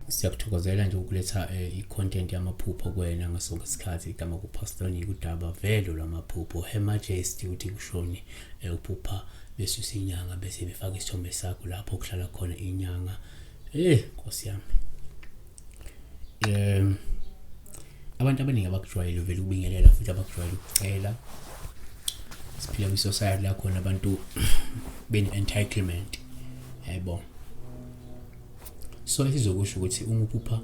Siyakuthokozela nje ukuletha i-content yamaphupho kuwena ngasonke isikhathi. Igama kuPastor Nick, udaba velo lwamaphupho. Her Majesty uthi kushoni uphupha besusa inyanga bese befaka isithombe sakho lapho kuhlala khona inyanga. Nkosi yami. Abantu abaningi abakujwayele vele ukubingelela futhi abakujwayele ukucela. Siphila kwi-society la khona abantu bene-entitlement, yayibona. So esizokusho ukuthi uma uphupha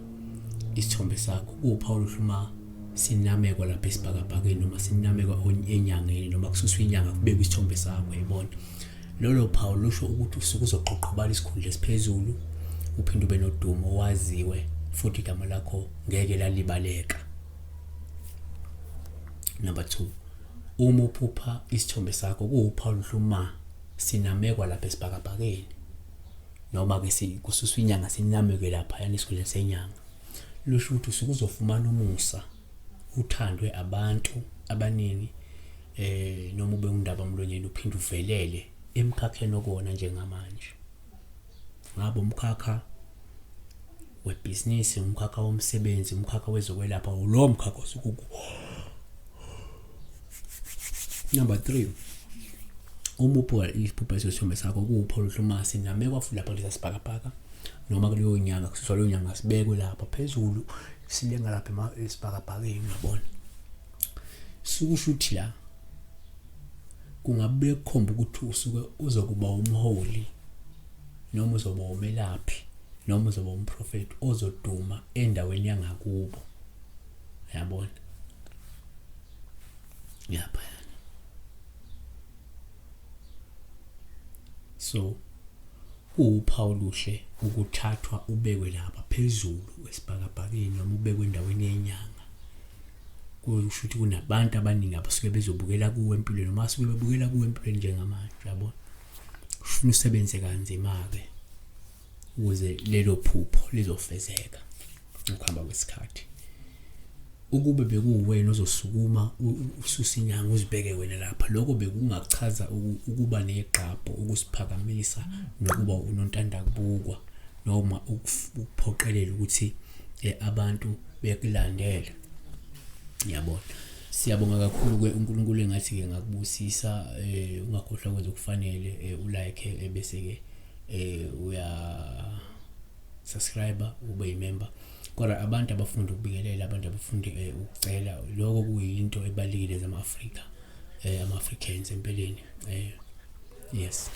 isithombe sakho kuwuphawu oluhle uma sinamekwa lapha esibhakabhakeni noma sinamekwa enyangeni noma kususwa inyanga kubekwe isithombe sakho, yayibona. Lolo phawu lusho ukuthi usuke uzoqhoqhobala isikhundla esiphezulu, uphinde ube nodumo, waziwe futhi igama lakho ngeke lalibaleka. Number 2, uma uphupha isithombe sakho kuwuphawu oluhle uma sinamekwa lapha esibhakabhakeni noma ke kususwa inyanga sinamekwe lapha yani esikhundleni senyanga, lusho ukuthi usuke uzofumana umusa, uthandwe abantu abaningi, noma ube undaba mlonyeni uphinde uvelele emkhakheni okuwona njengamanje. Ngabe umkhakha webhizinisi, umkhakha womsebenzi, umkhakha wezokwelapha, lowo mkhakha osuke ukuwo. Number 3, uma uphuka isiphupho esithombe sakho kuwuphawu oluhle uma sinamekwa futhi lapha kulesa sibhakabhaka noma kuleyo nyanga, kususwa leyo nyanga sibekwe lapha phezulu silenga lapha esibhakabhakeni, uyabona. Sukusho ukuthi la kungabuye kukhomba ukuthi usuke uzokuba umholi noma uzoba umelaphi noma uzoba umprofeti ozoduma endaweni yangakubo, uyabona. Ngiyapha. So kuwuphawu oluhle ukuthathwa ubekwe lapha phezulu esibhakabhakeni noma ubekwe endaweni yenyanga. Kusho ukuthi kunabantu abaningi abasuke bezobukela kuwe empilweni noma asuke bebukela kuwe empilweni njengamanje, uyabona. Ufuna usebenze kanzima-ke ukuze lelo phupho lizofezeka ukuhamba kwesikhathi. Ukube bekuwuwena ozosukuma ususe inyanga uzibeke wena lapha, lokho bekungachaza ukuba negqabho, ukusiphakamisa nokuba unontandakubukwa noma ukuphoqelela ukuthi abantu bekulandele, yabona. Siyabonga kakhulu-ke, uNkulunkulu engathi-ke ngakubusisa. Ungakhohlwa ukwenza okufanele, ulike bese-ke uya subscribe ube yimember. Kodwa abantu abafunde ukubingelela, abantu abafunde ukucela, lokho kuyinto ebalulekile zama-Afrika, ama-Africans empeleni. Yes.